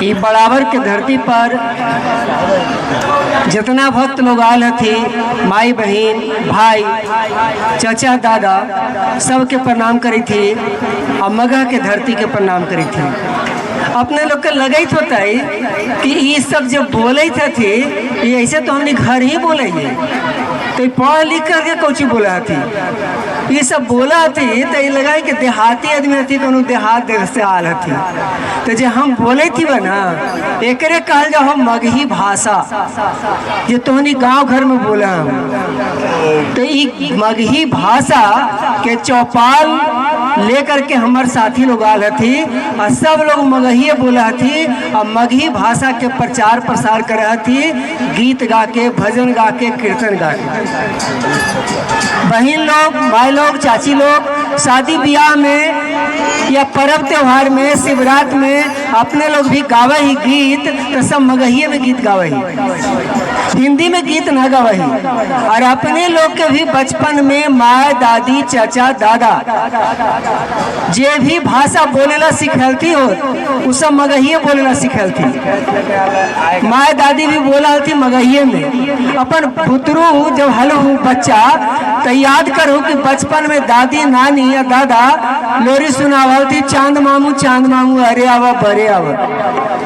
ई बराबर के धरती पर जितना भक्त लोग आयल हथी, माई बहन भाई चाचा दादा सबके प्रणाम करी थी और मगह के धरती के प्रणाम करी थी। अपने लोग के लगत होता है कि ये सब जब बोले थी, ये ऐसे तो हमने घर ही बोले है, तो ई पढ़ लिख करके कौची बोला थी? ये सब बोला थी तो ये लगा कि देहाती आदमी हथी, कोनो देहात देश से आल हथी। तो जे हम बोले थी बना, एकरे कहल जाओ हम मगही भाषा, जे तोहनी गांव घर में बोला हम। तो ई मगही भाषा के चौपाल लेकर के हमार साथी लोग आल हथी और सब लोग मगहिए बोला हथी और मगही भाषा के प्रचार प्रसार कर हथी, गीत गा के, भजन गा के, कीर्तन गा के। बहन लोग, भाई लोग, चाची लोग शादी ब्याह में या पर्व त्योहार में, शिवरात्र में अपने लोग भी गावे ही गीत, तो सब मगहिए में गीत गावे ही, हिंदी में गीत ना गावे ही। और अपने लोग के भी बचपन में माँ दादी चाचा दादा जे भी भाषा बोलेला सिखलती हो, उ सब मगहिए बोलेला सिखलती। माँ दादी भी बोला थी मगहिए में। अपन पुतरू जब हलो बच्चा तो याद करो कि बचपन में दादी नानी या दादा लोरी सुनावल थी, चांद मामू चांद मामू अरे आवा बरे आवा,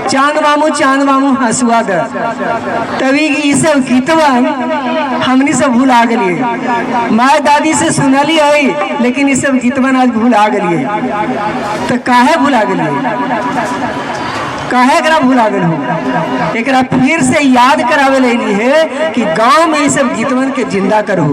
चांद मामू चांद मामू हंसुआ दे। तभी ई सब गीतवन हमनी सब भूला गलिए। माँ दादी से सुनली है, लेकिन ई सब गीतवन आज भूला गलिए। तो काहे भूला गलिए? काहे एकरा भूला गेल हो? एकरा फिर से याद करावे लेली है कि गांव में ये सब गीतवन के जिंदा करो।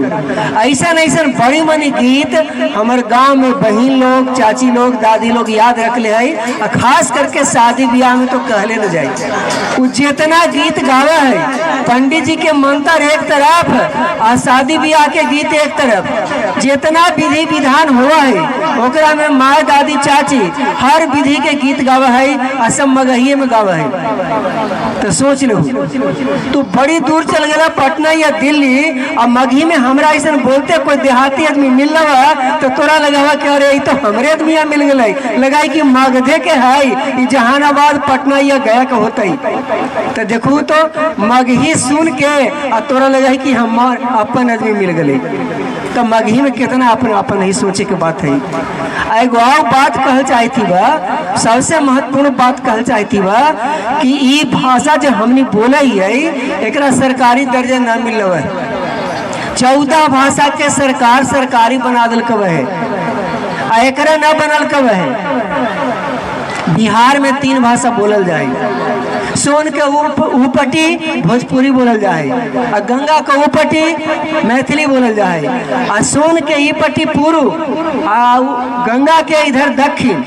ऐसा ऐसा बड़ी मनी गीत हमारे गांव में बहन लोग, चाची लोग, दादी लोग याद रख ले है। और खास करके शादी ब्याह में तो कहले न जाए, वो जितना गीत गावे है, पंडित जी के मंत्र एक तरफ और शादी ब्याह के गीत एक तरफ, जितना विधि विधान हुआ है ओकरा में माँ दादी चाची हर विधि के गीत गावे है और सब मगहिए में गावे है। तो सोच लो, तू बड़ी दूर चल गया पटना या दिल्ली और मगही में हमरा ऐसा बोलते कोई देहाती आदमी मिल रहा तो तोरा लगा कि अरे ई तो हमरे आदमी मिल गए, लगाई कि मगधे के है, ई जहानाबाद पटना या गया के होते। तो देखू तो मगही सुन के और तोरा लगा कि हमार अपन आदमी मिल गए। तो मगही में कितना अपन अपन ही सोचे के बात है। एगो और बात कहल चाहती बा, सबसे महत्वपूर्ण बात कहल चाहती बा कि ई भाषा जो हमनी बोले है, एकरा सरकारी दर्जा न मिल है। 14 भाषा के सरकार सरकारी बना दिल है आ एकरा न बनल कब है। बिहार में 3 भाषा बोलल जाए। सोन के उपटी भोजपुरी बोलल जाए आ गंगा के उपटी मैथिली बोलल जाए आ सोन के ई पट्टी पूर्व आ गंगा के इधर दक्षिण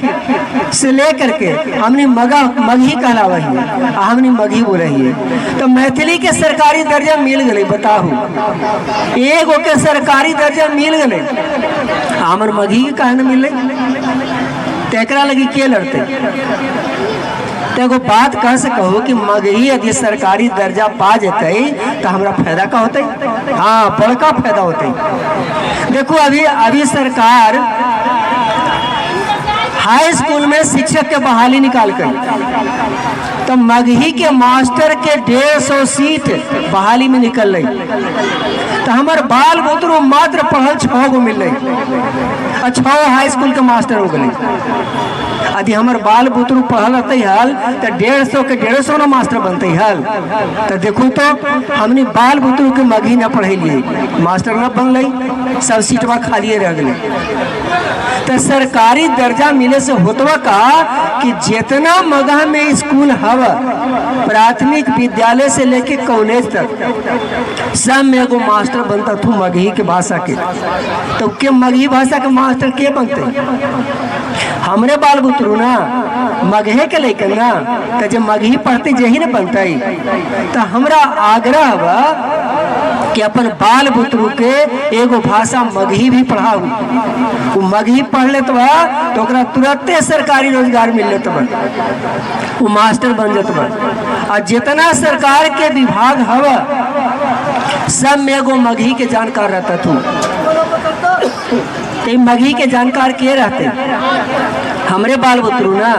से ले करके हमने मगा मगही कहलावा है आ हमने मगही बोले है। तो मैथिली के सरकारी दर्जा मिल गए, बताहू, एगो के सरकारी दर्जा मिल गए, हमर मगही के काहे न मिले? तो एकरा लगी के लड़ते? तो एगो बात कह सकहो कि मगही यदि सरकारी दर्जा पा जतै तो हमरा फायदा का होतै? हाँ, बड़का फायदा होतै। देखो, अभी अभी सरकार हाई स्कूल में शिक्षक के बहाली निकाल कर तो मगही के मास्टर के 150 सीट बहाली में निकल रही, तो हमार बाल बुतरू मात्र पढ़ल 6 गो मिल रही और 6 हाई स्कूल के मास्टर हो गए। यदि हमार बाल बुतरू पढ़ल रहते हल तो 150 के 150 ना मास्टर बनते हल। तो देखो तो हमने बाल बुतरू के मगही न पढ़ेलिए, मास्टर न बनल, सब सीटवा खालिए रह गए। तो सरकारी दर्जा मिले से होतवा का कि जितना मगह में स्कूल हव, प्राथमिक विद्यालय से लेके कॉलेज तक, सब में एगो मास्टर बनता थू मगही के भाषा के। तो के मगही भाषा के मास्टर के बनते? हमरे बाल बुतरू ना, मगहे के लेकर ना। तो जब मगही पढ़ते यही ना बनते। तो हमरा आग्रह बा कि अपन बाल बुतरू के एगो भाषा मगही भी पढ़ाऊ। वो मगही पढ़ लेत बा तो ओकरा तुरंते सरकारी रोजगार मिल लेत बा, वो मास्टर बन जात बा। आ जितना सरकार के विभाग हवा, सब में एगो मगही के जानकार रहता तू। तो मगही के जानकार के रहते? हमरे बाल बुतरू ना।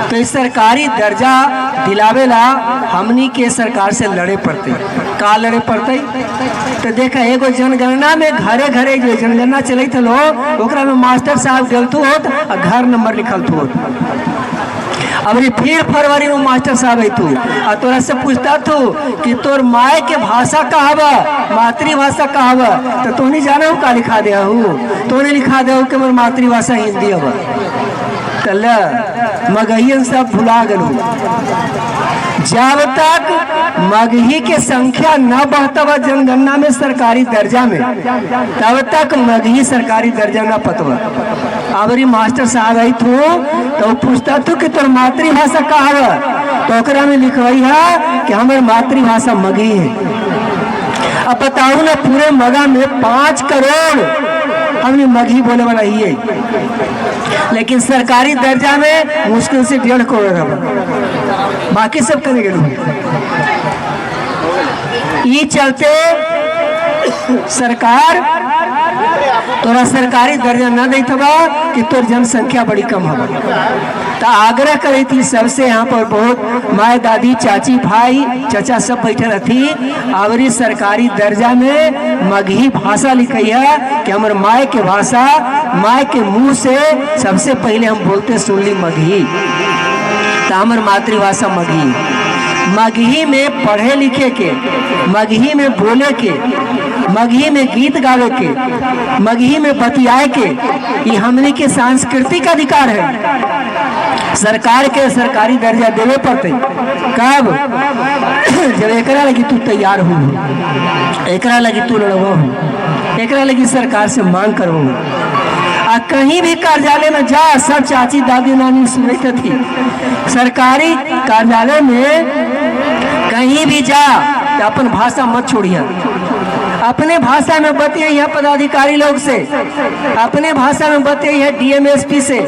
तो इस सरकारी दर्जा दिलावेला हमनी के सरकार से लड़े पड़ते। का लड़े पड़ते? तो देखा एगो जनगणना में घरे घरे जो जनगणना चलत हलो ओकरा में मास्टर साहब गलतू होत और घर नंबर लिखल होत। अब रे फिर फरवरी में मास्टर साहब अतू और तोरा से पूछता तू कि तोर माए के भाषा कहावा, मातृभाषा कहावा, तो तोहनी जाना हूँ का लिखा दे हूँ? तोहनी लिखा दे कि मोर मातृभाषा हिंदी हवा। तल मगहियन सब भुला गलू। जब तक मगही के संख्या न बढ़तवा जनगणना में सरकारी दर्जा में, तब तक मगही सरकारी दर्जा न पतवा। अबरी मास्टर साहब आई थू तो वो पूछता तू कि तोर मातृभाषा का हवा, तो ओकरा में लिखवाई है कि हमार मातृभाषा मगही है। अब बताओ ना, पूरे मगह में 5 करोड़ हमने मगही बोले वाला ही है, लेकिन सरकारी दर्जा में मुश्किल से 1.5 करोड़ रहा, बाकी सब करे गए। ये चलते सरकार तोरा सरकारी दर्जा न देत बा कि तोर जनसंख्या बड़ी कम हवा। तो आग्रह करी थी सबसे, यहाँ पर बहुत माए दादी चाची भाई चाचा सब बैठे रही, आवरी सरकारी दर्जा में मगही भाषा लिखी है कि हमारे माए के भाषा, माए के मुंह से सबसे पहले हम बोलते सुनली मगही, तो हमार मातृभाषा मगही। मगही में पढ़े लिखे के, मगही में बोले के, मगही में गीत गावे के, मगही में बतियाए के, ये हमने के सांस्कृतिक अधिकार है। सरकार के सरकारी दर्जा देवे पड़ते। कब? जब एकरा लगी तू तैयार हो, एकरा लगी तू लड़वा हो, एकरा लगी सरकार से मांग करवा। आ कहीं भी कार्यालय में जा, सब चाची दादी नानी सुनते थी, सरकारी कार्यालय में कहीं भी जा तो अपन भाषा मत छोड़िए, अपने भाषा में बतियाइए पदाधिकारी लोग से, अपने भाषा में बतियाइए डीएमएसपी से,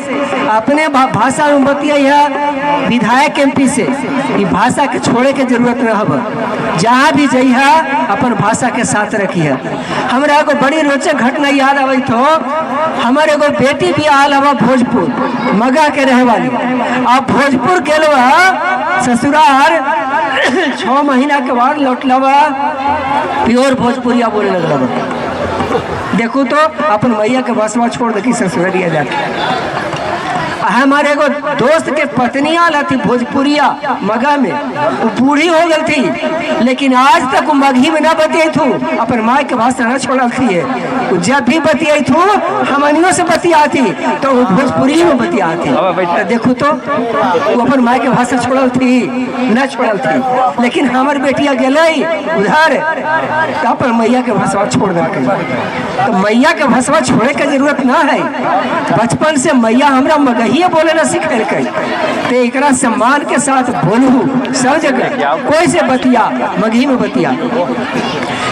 अपने भाषा में बतियाइए विधायक एमपी से। ये भाषा के छोड़े के जरूरत न हब। जहाँ भी जइहा अपन भाषा के साथ रखिए। हमरा एगो बड़ी रोचक घटना याद आबत हो। हमारे एगो बेटी भी आल हवा भोजपुर मगह के रहे वाली। अब भोजपुर गेलवा ससुराल, 6 महीना के बाद लौटलवा, प्योर भोजपुरिया बोले लगलवा। देखो तो अपन मैया के बसवा छोड़ दे ससुरिया जाके। हमारे एगो दोस्त के पत्नी आल थी भोजपुरिया मगह में, वो बूढ़ी हो गई थी, लेकिन आज तक वो मगही में ना बतियाई थू, अपन माँ के भाषा न छोड़ल थी। वो जब भी बतियाई थू, हमनियों से बतियाती तो वो भोजपुरी में बतियाती। तो देखो तो वो अपन माँ के भाषा छोड़ल थी न छोड़ल थी, लेकिन हमार बेटिया गेलै उधर तो अपन मैया के भाषा छोड़ देलकै। तो मैया के भाषा छोड़े के जरूरत ना है। बचपन से मैया हमरा मगहिए बोले ना सिखेलकै, तो एकरा सम्मान के साथ बोलू सब जगह, कोई से बतिया मगही में बतिया।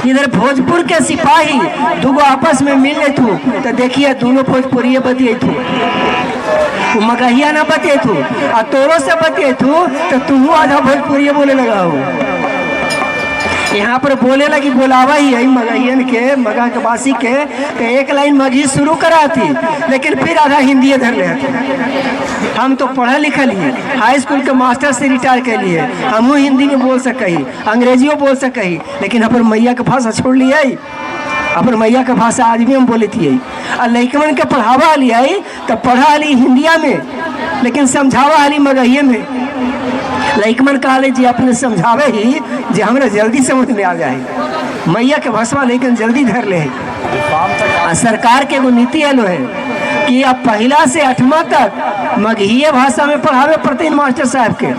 इधर भोजपुर के सिपाही दुगो आपस में मिल थू तो देखिए दोनों भोजपुरिये बतिये थू, वो मगहिया ना बतिये थू। आ तोरो से बतिये थू तो तू आधा भोजपुरिये बोले लगा हो। यहाँ पर बोले लगी बोलावा ही है मगहियन के, मगह के वासी के, तो एक लाइन मगही शुरू करा थी, लेकिन फिर आधा हिंदी धर ले। हम तो पढ़े लिखल ही, हाई स्कूल के मास्टर से रिटायर के लिए, हमहूँ हिंदी में बोल सके, अंग्रेजियों बोल सके, लेकिन अपन मैया के भाषा छोड़ लिए। अपन मैया के भाषा आज भी हम बोले थी। और लइकवन के पढ़ावा लिया तो पढ़ा ली हिंदिया में, लेकिन समझावा हली मगहिए में। लइकमन कहले जी अपने समझावे ही जे हमरा जल्दी समझ में आ जाए। मैया के भाषा लेकिन जल्दी धर ले। आ सरकार के एगो नीति आलो है कि अब पहला से 8वां तक मगहीए भाषा में पढ़ावे पड़ते मास्टर साहब के।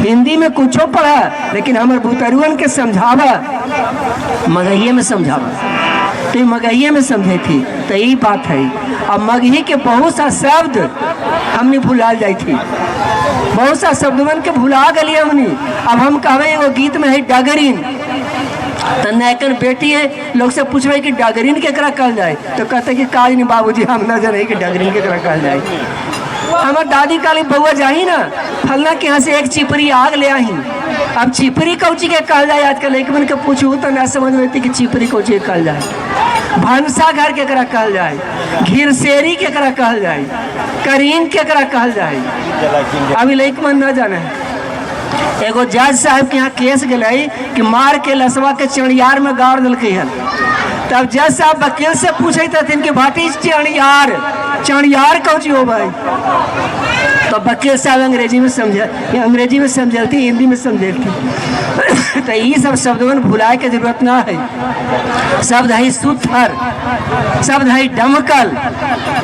हिंदी में कुछो पढ़ा, लेकिन हमर बुतरुअन के समझावा मगहिए में समझावा। तो ये मगहिए में समझे थी, तो यही बात है। अब मगही के बहुत सा शब्द हमने भुला जाई थी, बहुत सा शब्दवन के भुला गली हमनी। अब हम कहवे एगो गीत में है डगरीन, तो नैकन बेटी है लोग से पूछबे कि डगरीन केकरा कहल जाए, तो कहते कि काज नहीं बाबूजी, हम न जाने कि डगरीन केकरा कहल जाए। हमार दादी काली बउआ जाही ना फलना के यहाँ से एक चिपरी आग ले आही। अब चिपरी कौची के कहल जाए आजकल एक मन के पूछू तो ना समझ में आती कि चिपरी कौची के कहल जाए। भनसा घर केकरा कहल जाए, घिरसेरी केकरा कहल जाए, करीन केकरा कहल जाए, अभी लइक मन न जाने। एगो जज साहब के यहाँ केस गए कि मार के लसवा के चणियार में गाड़ दिलकै हन। तब जज साहब वकील से पूछते हथिन कि भाटी चणियार चणियार कौची हो भाई? तो वकील साहब अंग्रेजी में समझ अंग्रेजी में समझलती, हिंदी में समझलती। तो ये सब शब्दवन भुलाए के जरूरत ना है। शब्द है सुथर, शब्द है डमकल,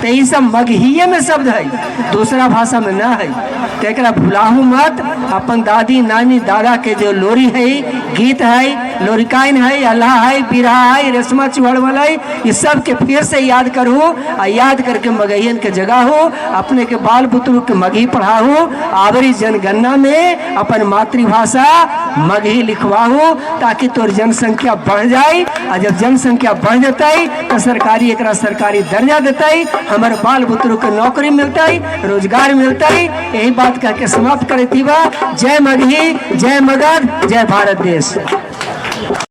तो ये सब मगहिए में शब्द है, दूसरा भाषा में ना है। तो एकरा भुलाहू मत। अपन दादी नानी दादा के जो लोरी है, गीत है, लोरिकाइन है, अल्लाह है, बिरहा है, रेशमा चुहड़ वाला है, ये सब के फिर से याद करू आ याद करके मगहियन के जगह हो, अपने के बाल बुतरू के मगही पढ़ाहू। आवरी जनगणना में अपन मातृभाषा मगही लिखवाहू ताकि तोर जनसंख्या बढ़ जाए। आ जब जनसंख्या बढ़ जतई तो सरकारी एकरा सरकारी दर्जा देतई, हमारे बाल बुतरू के नौकरी मिलतई, रोजगार मिलतई। यही बात कह के समाप्त करती बा। जय मगही, जय मगध, जय भारत देश।